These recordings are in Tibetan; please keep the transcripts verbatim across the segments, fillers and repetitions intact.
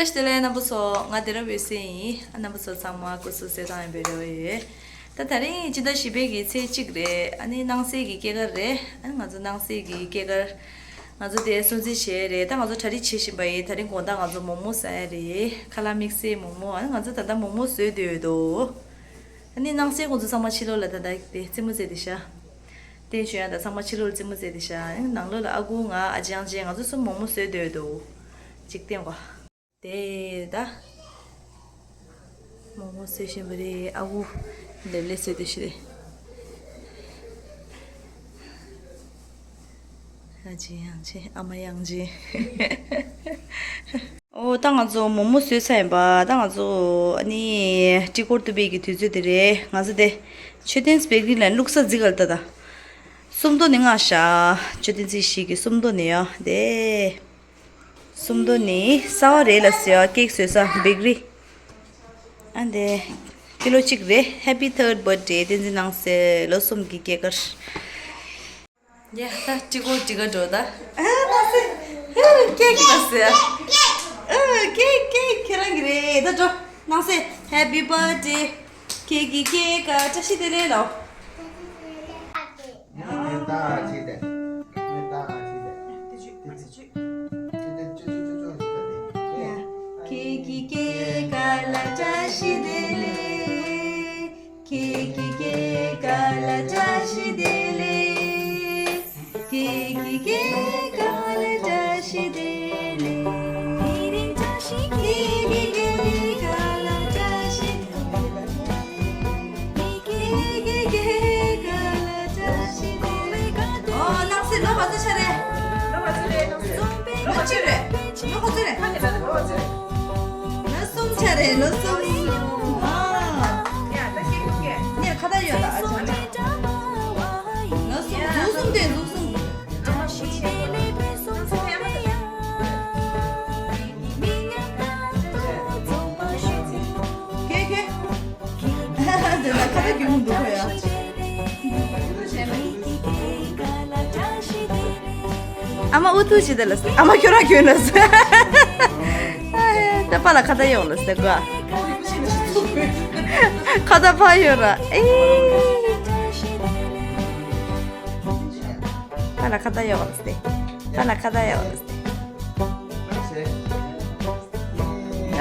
བཀྲ་ཤིས་བདེ་ལེགས་རྣམ་པ་ཚོ། ང་བདེ་རབ་འོད་ཟེར་ཡིན། ཨ་རྣམ་པ་ཚོ་ཚང་མ་སྐུ་གཟུགས་གསལ་ཐང་ཡིན་པའི་རེ་བ་ཡོད། ད་དེ་རིང་སྤྱི་ཟླ་བཞི་པའི་གི་ཚེས་གཅིག་རེད། ཨ་ནི་སྣང་གསལ་གྱི་སྐྱེས་སྐར་རེད། ཨ་ནི་ང་ཚོ་སྣང་གསལ་གྱི་སྐྱེས་སྐར། ང་ཚོ་དེ་སྲུང་བརྩི་བྱས་རེད། ད་ང་ཚོ་གྲ་སྒྲིག་བྱེད་བཞིན་པ་ཡིན། དེ་རིང་དགོང་དག་ང་ཚོ་མོག་མོག་ཟ་ཡ་རེད། ཁ་ལག་དམིགས་བསལ་མོག་མོག་ཨ་ནི་ང་ཚོ་ད་ལྟ་མོག་མོག་བཟོས་བསྡད་ཡོད་དོ། ཨ་ནི་སྣང་གསལ་ཁོང་ཚོ་ཚང་མ་ཕྱི་ལོགས་ལ་ད་ལྟ་དེ་རྩེད་མོ་རྩེ་བསྡད་ཤག་བསྟན་ཆོས་དབྱངས་དང་ཚང་མ་ཕྱི་ལོགས་ལ་རྩེད་མོ་རྩེ་བསྡད་ཤག་ཨ་ནི་ནང་ལོགས་ལ་ཨ་ཁུ་ང་ཨ་ཅག་ཅེ་ང་ཚོ་གསུམ་མོག་མོག་བཟོས་བསྡད་ཡོད་དོ། འཇིག་རྟེན་པ། དེ་ད། མོག་མོག་བཟོས་བཞིན་པ་རེད། ཨ་ཁུ་ལེབ་ལེབ་བཟོས་བསྡད་ཤག་རེད། ཨ་ཅེ་དབྱངས་ཅན། ཨ་མ་དབྱངས་ཅན། ཨོ་ད་ང་ཚོ་མོག་མོག་བཟོས་ཚར་ཡིན་པ། ད་ང་ཚོ་ཨ་ནི་སྤྲི་གོར་གཏུབ་པའི་གི་དུས་ཚོད་དེ་རེད། ང་ཚོ་དེ་མཆོད་རྟེན་སྦེ་གི་ལན་བླུགས་ས་རྫི་གལ་ད་ད། སུམ་མདོ་ནས་མངགས་ཤག་མཆོད་རྟེན་རྩིས་ཞིག་གི་སུམ་མདོ་ནས་ཡ་དེ། སུམ་མདོ་ནི་གསར་པ་རེད་ལ་ཟེར་བ་ཀེག་བཟོས་ས་བེག་རི། ཨ་འདི་ཀི་ལོ་གཅིག་རེད། Happy third birthday བསྟན་འཛིན་སྣང་གསལ་ལོ་གསུམ་གྱི་སྐྱེས་སྐར། ཡ་ད་ཀྲི་གོ་ཀྲི་ག་འགྲོ་ད། ཨ་སྣང་གསལ། ཧུ་ཀེག་ལ་ཟེར། ཨ་ཀེག་ཀེག་ཁྱེད་རང་གི་རེད། ད་འགྲོ། སྣང་གསལ། Happy birthday ཁྱེད་ཀྱི་སྐྱེས་སྐར་བཀྲ་ཤིས་བདེ་ལེགས་ལོ། ཁྱེད་ཀྱི་སྐྱེས་སྐར་ལ་བཀྲ་ཤིས་བདེ་ལེགས། ཁྱེད་ཀྱི་སྐྱེས་སྐར་ལ་བཀྲ་ཤིས་བདེ་ལེགས། ཁྱེད་ཀྱི་སྐྱེས་སྐར་ལ་བཀྲ་ཤིས་བདེ་ལེགས། ཁྱེད་ཀྱི་སྐྱེས་སྐར་ལ་བཀྲ་ཤིས། ཨོ་སྣང་གསལ་ལོ་ག་ཚོད་ཆགས་རེད། ལོ་ག་ཚོད་རེད། ལོ་ག་ཚོད་རེད། ལོ་ག་ཚོད་རེད། ལོ་ག་ཚོད་རེད། ལོ་གསུམ་ཆགས་རེད། ལོ་གསུམ། ཨ། ཡ་ད་སྐྱེ་ཁུག་སྐྱེ། ངས་ཁ་བརྡ་ཡོད་ལ་ཨ་ཅག་ལ། ལོ་གསུམ། ལོ་གསུམ་དེ་ལོ་གསུམ། ཁྱེད་ཁྱེད། དེ་ན་ཁ་བརྡ་གྱོན་གྱི་འདུག་གོ་ཡ། ཨ་མ་ཨུ་ཐུག་ཅི་དེ་ལ་ཟེར། ཨ་མ་ཁྱོད་རང་གྱོན་ལ་ཟེར། ད་པཱ་ལགས་ཁ་བརྡ་ཡོང་ལ་ཟེར་གོ། ཁ་བརྡ་ཕར་ཡོང་ར། ཨེ། པཱ་ལགས་ཁ་བརྡ་ཡོང་ལ་ཟེར། པཱ་ལགས་ཁ་བརྡ་ཡོང་ལ་ཟེར།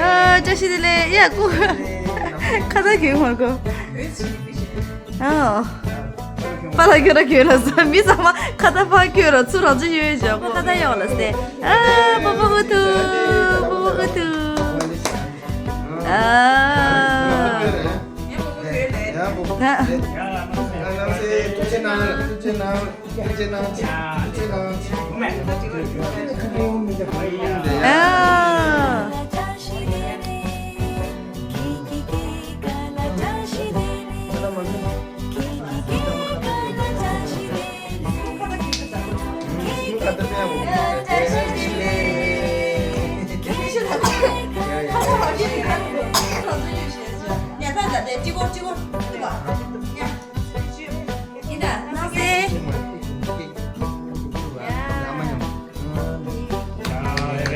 ཨ། བཀྲ་ཤིས་བདེ་ལེགས། ཡ་ཀུ། ཁ་བརྡ་གྱོན་མ་གོ། ཨ། པཱ་ལགས་ཁྱོད་རང་གྱོན་ལ་ཟེར། མི་ཚང་མ་ཁ་བརྡ་ཕར་གྱོན་ར། ཚུར་རང་ཚོ་ཡོད་ཅོག་ཁ་བརྡ་ཡོང་ལ་ཟེར། ཨ། པ་པ་ཨུ་ཐུག་པ་པ་ཨུ་ཐུག་ཨ། ཨ།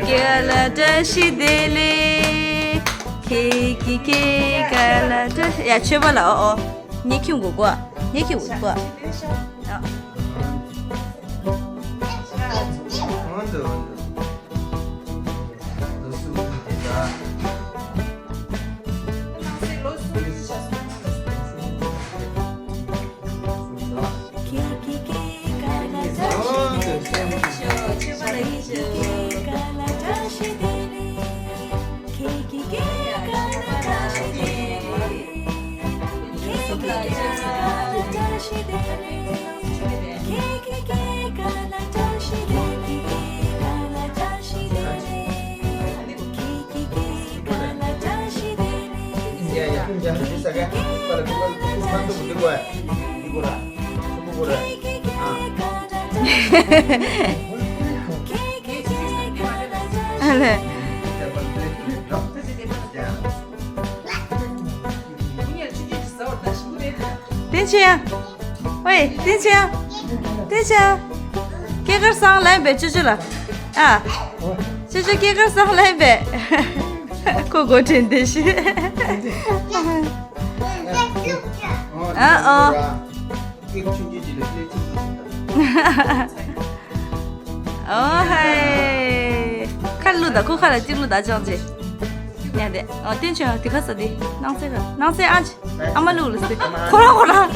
སྐྱེས་སྐར་ལ་བཀྲ་ཤིས་བདེ་ལེགས། ཁྱེད་ཀྱི་སྐྱེས་སྐར་ལ་བཀྲ་ཤིས། ཡ་མཆོད་པ་ལ། ཨོ་ཨོ། ངས་ཁྱོད་མགོ་སྐོར། ངས་ཁྱོད་མགོ་སྐོར། ཨ། བསྟན་ཆོས། ཝེ། བསྟན་ཆོས། བསྟན་ཆོས། སྐྱེས་སྐར་བཟང་ལན་པས་ཅོ་ཅོ་ལ། ཨ། ཅོ་ཅོ་སྐྱེས་སྐར་བཟང་ལན་པས། ཁོ་སྒོ་འདྲེན་བསྡད་ཤི། ཨ་ཨ། ཨོ་ཧའི། ཁ་ལུ་ད་ཁོ་ཁ་ལ་གཅིག་ལུ་ད་ཅང་ཅེ། ཉལ་བསྡད། ཨོ་བསྟན་ཆོས་དེ་ཁ་ས་དེ་སྣང་ཚེ་ག་སྣང་ཚེ་ཨ་ཅེ། ཨ་མ་ལུག་ལ་སྟེ། ཁོ་རང་ཁོ་རང་།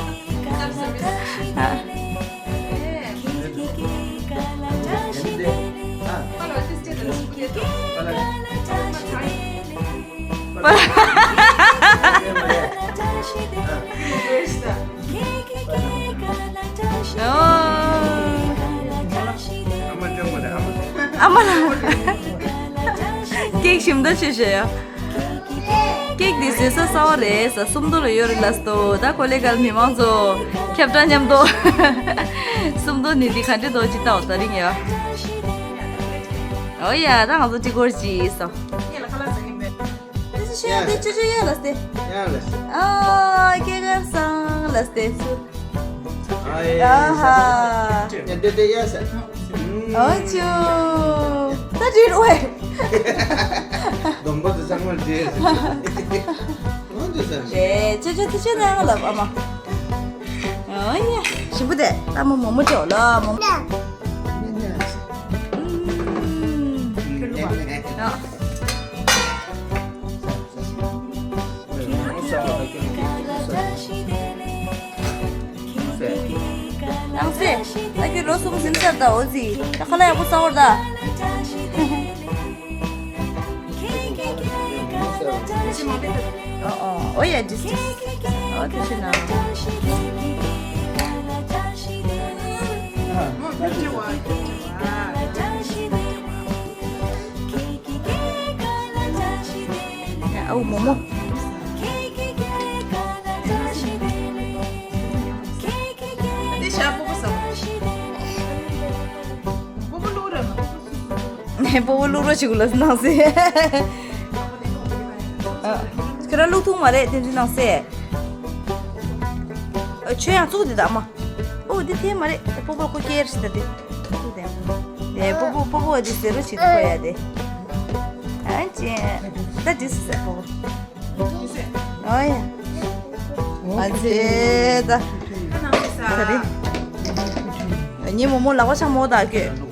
ཨ་མ་ལ། ཀེག་ཞིམ་ད་ཆེ་ཤོས་ཡ། ཀེག་འདི་བཟོས་ས་གསར་བ་རེད་ས། སུམ་མདོ་ལ་ཡོད་རེད་ལབ་སོང་། ད་ཁོ་ལེ་གལ་མི་མང་ཚོ་ཁྱབ་བསྒྲགས་མཉམ་དུ། སུམ་མདོ་ནི་འདི་ག་འདྲ་འདུག་ཅི་ལྟ་འོ་ད་རིང་ཡ། ཨོ་ཡ་ད་ང་ཚོ་ཅི་སྐོར་ཅི་སོང་། དེ་ཅི་ཤེས་ཡ་དེ་ཅི་ཅི་ཡ་ལ་སྟེ། ཡ་ལ་སྟེ། ཨ་ཀེག་གར་སང་ལ་སྟེ་སུ། ཨ་ཧ། ཡ་དེ་དེ་ཡ་ས། ཨོ་ཅོ། ད་འདྲི་རོ་ཨེ། སྡོམ་པ་དེ་ཚང་མ་འདྲི། ཨོ་ཅོ་ས། རེད་ཅོ་ཅོ་དེ་ཅོ་ནང་ལ་ཨ་མ། ཨོ་ཡ། ཞིམ་པོ་དེ་ལྟ་མོ་མོ་མོ་ཅོ་ལ་མོ་མོ། ཨུམ། ཨ། ནང་སེ། ད་ཁྱོད་ལོ་གསུམ་ཟིན་ཚར་ད་འོ་ཟི། ད་ཁ་ལག་ཡག་པོ་ཟ་བར་ད། ཨོ་ཨོ་ཨོ་ཡ་ཇིས་ཇིས། ཨོ་དེ་ཤི་ན། ཨའུ་མོ་མོ། དེ་ཤ་པོ་པོ་ཟ། པོ་པོ་བླུག་ར་མ། ནས་པོ་པོ་བླུག་རོགས་བྱེད་དགོས་ལ་ནང་སེ། ཁྱོད་རང་བླུག་ཐུབ་མ་རེད་དེ་འདྲ་ནང་སེ། ཨ་ཆོས་ཡང་བཙུགས་དེ་དག་མ། ཨོ་དེ་ཐེ་མ་རེད་པོ་པོ་ཁོ་སྐྱེར་ཞིག་ད་དེ། བཙུགས་དེ། ནས་པོ་པོ་པོ་པོ་དེ་ཟེར་རོ་བྱེད་དུ་ཁོ་ཡ་དེ། ཨ་ཅེ། ད་དེ་ཟེར་པོ་པོ། ཨོ་ཡ། ཨ་ཙེ་ད། ད་རེད། ཉི་མོ་མོ་ལག་པ་ཆང་མོ་ད་ཁྱོད།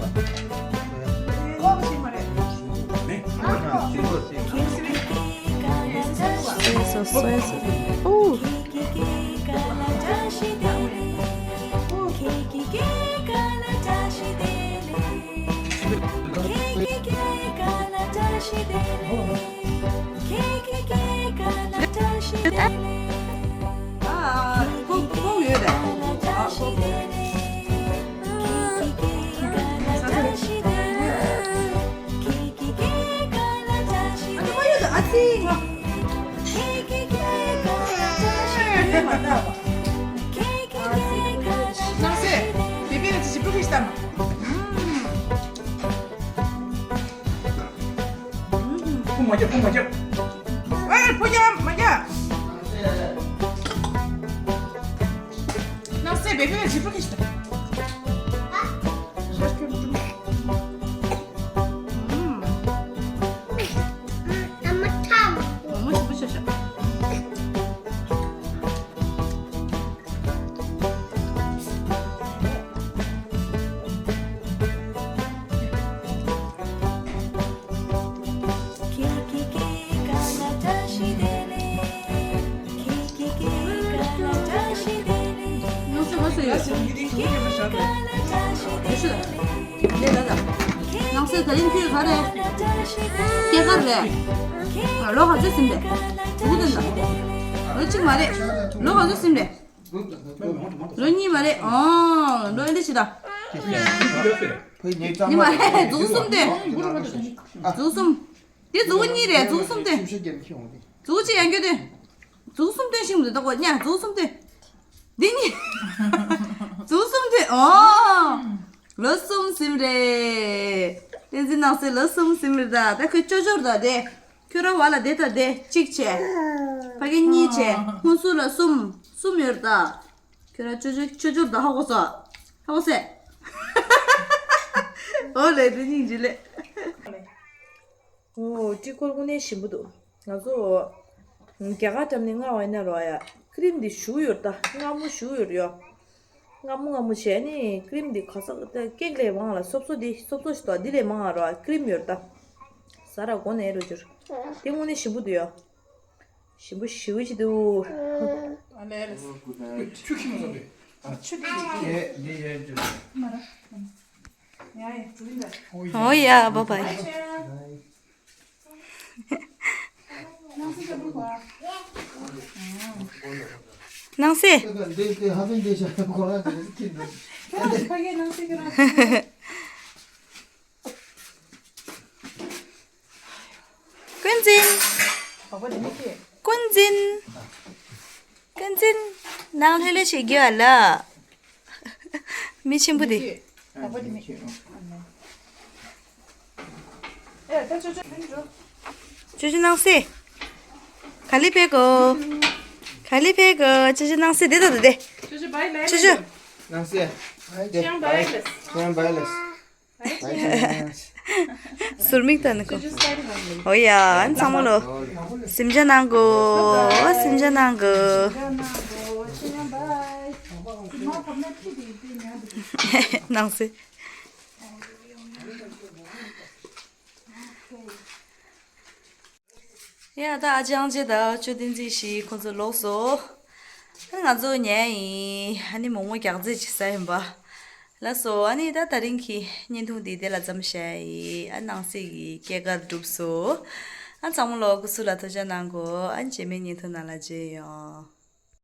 སོས་སོ་སོས་སོ། ཨུ། ཨ། ཨ། ཕོ་ཕོ་ཡོད་རེད། ཨ། ཕོ་ཕོ། ཨ་ནི་མ་ཡོད་ཨ་ཙི་ང་། ནང་སེ། དེ་པེ་ཅི་ཅི་པུ་ཀི་སྟམ། ཕུ་མ་རྒྱབ་ཕུ་མ་རྒྱབ། ཨེ་ཕུ་རྒྱབ་མ་རྒྱབ། ནང་སེ་བེ་བེ་ཇི་པུ་ཁི་ཤི། ནང་སེ་ད་རིང་ཁྱོད་ག་རེ། སྐྱེས་སྐར་རེད། ལོ་ག་ཚོད་ཟིན་པས། ཟུག་དེ་འདྲ། ལོ་གཅིག་མ་རེད། ལོ་ག་ཚོད་ཟིན་པས། ལོ་གཉིས་མ་རེད། ཨོ་ལོ་ཨེ་འདྲ་ཞིག་ད། ཉི་མ་རེད་མཛུག་གསུམ་སྟོན། མཛུག་གསུམ། དེ་མཛུག་གཉིས་རེད་མཛུག་གསུམ་སྟོན། མཛུག་གཅིག་ཡང་སྐྱོ་སྟོན། མཛུག་གསུམ་སྟོན་ཤིང་མཛུག་གཉིས་མཛུག་གསུམ་སྟོན། འདི་གཉིས། མཛུག་གསུམ་སྟོན་ཨོ། ལོ་གསུམ་ཟིན་རེད། བསྟན་འཛིན་ནག་སེ་ལོ་གསུམ་ཟིན་རེད་ད་ད་ཁོས་ཅོ་ཅོར་ད་དེ། ཁྱོད་རང་བ་ལ་དེ་དང་དེ་གཅིག་བྱས། ཕ་གི་གཉིས་བྱས། ཧུན་སུ་ལ་གསུམ། གསུམ་ཡོད་ད། ཁྱོད་རང་ཅོ་ཅོ་ཅོ་ཅོ་ད་ཧ་གོ་སོང་། ཧ་གོ་སོང་། ཨོ་ལེ་དེ་སྙིང་རྗེ་ལེ། ཨོ་ཊི་ཀོལ་དངོས་གནས་ཞིམ་པོ་འདུག་ང་ཚོ་རྒྱ་གར་འགྲམ་ནས་མངགས་པ་ཡིན་ན་རོ་ཡ། ཀི་རིམ་འདི་ཞུ་ཡོད་ད། མངར་མོ་ཞུ་ཡོད་ཡོ། མངར་མོ་མངར་མོ་བྱས་ནས་ཀི་རིམ་འདི་ག་ས་ག་ད་ཀེག་ལས་མང་ལ་སོབ་སོ་འདི་སོབ་སོ་ཞིག་ཏོ་འདི་ལས་མང་ང་རོ་ཀི་རིམ་ཡོད་ད། ཟ་ར་གོ་ནས་རོ་འགྱུར། དེ་དངོས་གནས་ཞིམ་པོ་འདུག་ཡོ། ཞིམ་པོ་ཞིམ་པོ་ཞིག་འདུག་ཨ་ལས་ལས། ཆུ་ཁྱིམ་ཚོ་འདི། ཆུ་འདི་འདི་འདི་ཡ་འགྱུར། མ་ར། ཡ་ཡ་འགྲོ་ཡིན་ད། ཨོ་ཡ་བ་བ་ཡ། སྣང་སྲིད། ཀུན་འཛིན། ཀུན་འཛིན། ཀུན་འཛིན། ནང་ལྷོད་ལྷོད་བྱེད་རྒྱུ་ཨ་ལ། མི་ཆེན་པོ་དེ། ཅོ་ཅོ་སྣང་སྲིད། ག་ལེ་ཕེབས་གོ་ག་ལེ་ཕེབས་གོ་ཅོ་ཅོ་སྣང་སྲིད་དེ་ད་ད་དེ། ཅོ་ཅོ་བའི་ལན་ཅོ་ཅོ། སྣང་སྲིད། དེ། ཅོ་ཡང་བའི་ལས། ཅོ་ཡང་བའི་ལས། ཟུར་མིག་ལྟ་ནི་ཁོ། ཨོ་ཡ་ཨན་ཚང་མ་ལོ། སེམས་ཅན་ནང་གོ་སེམས་ཅན་ནང་གོ་སྣང་སྲིད། ཡ་ད་ཨ་ཅང་ཅེ་ད་ཅོ་ཏིན་ཙི་ཤི་ཁོ་ཚོ་ལོག་སོ། ཨ་ང་ཚོ་ཉལ་ཡིན། ཨ་ནི་མོག་མོག་རྒྱག་རྩེད་ཅིག་ཟ་ཡིན་པ། ལགས་སོ། ཨ་ནི་ད་དེ་རིང་གི་བརྙན་ཐུང་འདི་དེ་ལ་མཚམས་བཞག་ཡིན། ཨ་སྣང་སྲིད་ཀྱི་སྐྱེས་སྐར་གྲུབ་སོ། ཨ་ཚང་མ་ལོ་སྐུ་གཟུགས་ལ་ཐུགས་ཅག་གནང་གོ་ཨ་རྗེས་མའི་བརྙན་ཐུང་ནང་ལ་མཇལ་ཡོང་།